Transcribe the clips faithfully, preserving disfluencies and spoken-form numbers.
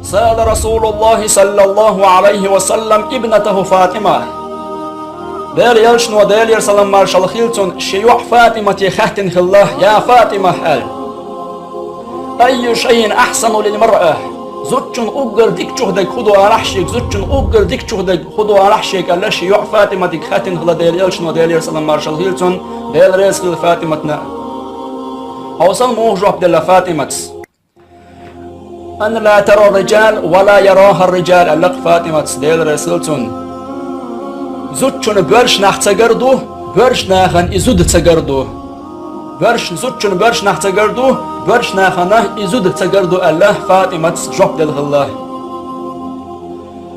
سأل رسول الله صلى الله عليه وسلم ابنته فاطمة. Делан элчано, Делера салам-маршалла хилда цунна, шен йоӀ ФатӀимате хаьттина хилла: «Я ФатӀима», — аьлла. «أي شيء أحسن للمرأة». Зудчун уггар дикачух дерг хӀун ду алахь шега, зудчун уггар дикачух дерг хӀун ду алахь шега аьлла, шен йоӀ ФатӀиматега хаьттина хилла Делан элчано, Делера салам-маршалла хилда цунна, Дела реза хилва ФатӀиматана. Хьовсал муха жоп делла ФатӀимата. «أن لا ترى الرجال ولا يراها الرجال», — аьлла ФатӀимата, Дела реза хилва цунна. Зудчунна боьрша нах ца гар ду, боьрша нахана и зуда ца гар ду. Боьрш-, зудчунна боьрша нах ца гар ду, боьрша нахана и зуда ца гар ду, аьлла ФатӀимата жоп делла хилла.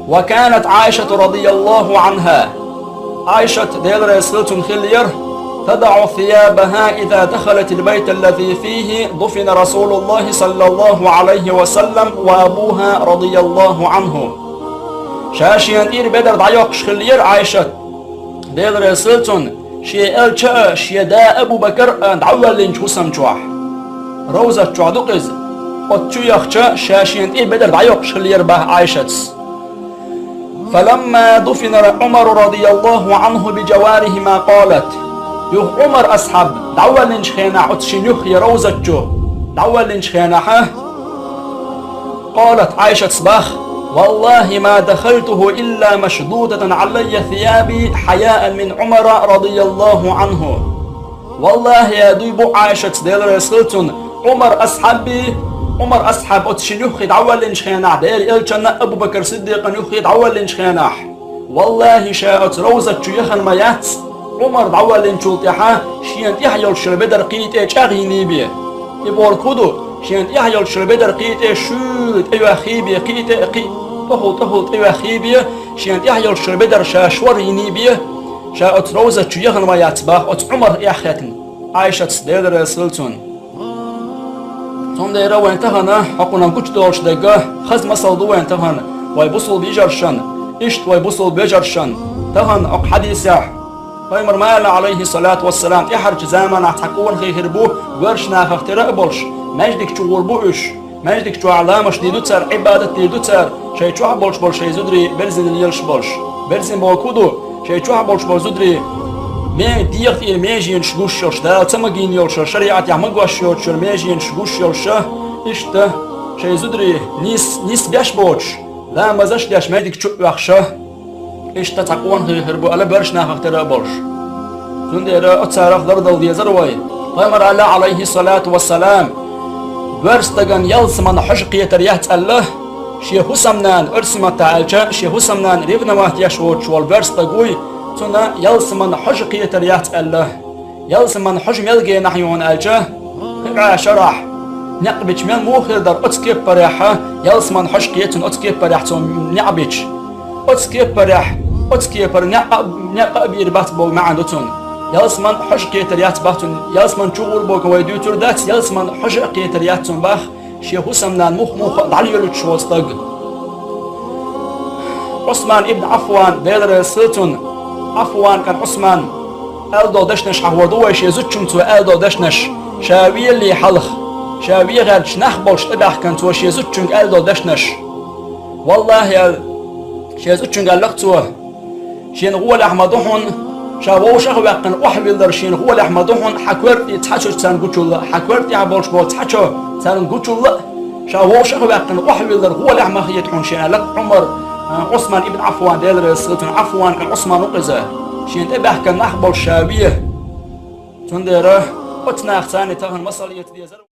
«وكانت عائشة رضي الله عنها». Ӏайшат, Дела реза хилва цунна, хиллера: «تضع ثيابها إذا دخلت البيت الذي فيه دفن رسول الله صلى الله عليه وسلم وأبوها رضي الله عنه». Ша шена тӀера бедар дӀайоккхуш хиллера Ӏайшат, Дела реза хилва цунна, шен элча а, шен да Абу-Бакар а дӀавоьллинчу хӀусам чохь. Равзат чохь ду-кх иза. Оцу чу яхча, ша шена тӀе бедар дӀайоккхуш хиллера боху Ӏайшата. «فلما دفن عمر رضي الله عنه بجوارهما قالت». Юха Ӏумар асхьаб дӀавоьллинчу хенахь оцу шен юххе, равзат чу дӀавоьллинчу хенахь, قالت، Ӏайшата боху: «والله ما دخلته إلا مشدودة علي ثيابي حياء من عمر رضي الله عنه». «ВаллахӀи», — дуй бу Ӏайшата, Дела реза хилва цунна, Ӏумар асхьабий, Ӏумар асхьаб оцу шен юххе дӀавоьллинчу хенахь, Делан элчанна а, Абу-Бакар Сиддикъан юххе дӀавоьллинчу хенахь, валлахӀи, ша оцу равзат чу яхана ма яц, Ӏумар дӀавоьллинчул тӀаьхьа шена тӀехь йолчу шира бедар кхин тӀе чӀагӀйиний бен. И бохург хӀун ду? Шена тӀехь йолчу шира бедар кхин тӀе шуьйра тӀеоьхий бен, кхин тӀе а кхин, тӀехула-тӀехула тӀеоьхий бен, шена тӀехь йолчу шира бедар ша шорйиний бен, ша оцу равзат чу яхана ма яц боху оцу Ӏумарах эхь хетта. Ӏайшата, Дела реза хилва цунна. Цундела вайн тахана хӀокхунах гучудолуш дерг хаза масал ду вайн тахана, вай бусулба йижаршна, иштта вай бусулба вежаршна, тахана хӀокху хьадисехь. Пайхамар ма аьлла, Ӏалайхи ссалату вассалам, тӀаьхьарчу заманахь цхьа къонахий хир бу, боьрша нахах тера а болуш, маьждиг чу гӀур бу уьш. Маьждиг чохь ламазаш дийр ду цара, Ӏибадат дийр ду цара, шайн чохь болуш болу шайн зударий берзина лелаш болуш. Берзина бохург хӀун ду? Шайн чохь болуш болу зударий ме-, дегӀан тӀера меженаш гуш йолуш, Дала ца магийна йолуш, шариӀатехь магош йоцуш меженаш гуш йолуш, иштта шайн зударий нис-, нисбеш боцуш, ламазаш а деш маьждиг чу а оьхуш. Иштта цхьа къонахий хир бу аьлла, боьрша нахах тера а болуш. Цундела оцарах лардала дезара вай. Пайхамар аьлла, Ӏалайхи ссалату вассалам, боьрша стагана ялсаманин хьожа кхетар яц аьлла, шен хӀусамнана, оьрсийн маттахь аьлча, шен хӀусамнана ревновать еш воцуш волу боьрша стаг вуй, цунна ялсаманин хьожа кхетар яц аьлла. Ялсаманин хьожа мел генахь ю хьуна аьлча, кхин а шарахь, некъ бича мел муха хир дара оцу кепарехь, ялсаманин хьожа кхетар оцу кепарехь цо некъ бича. Оцу кепарехь, оцу кепара некъ а, некъ а бийр бац боху маьӀна ду цунна. Ялсаманин хьожа кхетар яц боху цунна, ялсамани чу гӀур бохург вай дуьйцур дац, ялсаманин хьожа а кхетар яц цунна боху, шен хӀусамнана мух-муха дӀалоьлуьйтуш волу стаг. Ӏусман ибн Ӏаффан, Дела реза хилва цунна, Ӏаффан кӀант Ӏусман, аьлла долу дешнаш хьахор ду вай шен зудчуьнга цо аьлла долу дешнаш, ша велале хьалха, ша вен гӀерташ нах болуш тӀебаьхкина цо шен зудчуьнга аьлла долу дешнаш. ВаллахӀи, аьлла, шен зудчуьнга аьлла-кх цо, шена гӀолехь ма ду хьуна, ша вовшах а ваьккхина охьавиллар шена гӀолехь ма ду хьуна, хьан коьрта тӀе цхьа чо царна гучулла а, хьан коьрта тӀехь болуш болу цхьа чо царна гучулла а, ша вовшах а ваьккхина охьавиллар гӀолехь ма хета хьуна шена аьлла-кх Ӏумар, а, Ӏусман ибн Ӏаффан, Дела реза хилва цунна, Ӏаффан кӀант Ӏусман ву-кх иза. Шена тӀебаьхкина нах болуш ша вен. Цундела оцу нахаца тахана масал эца дезара.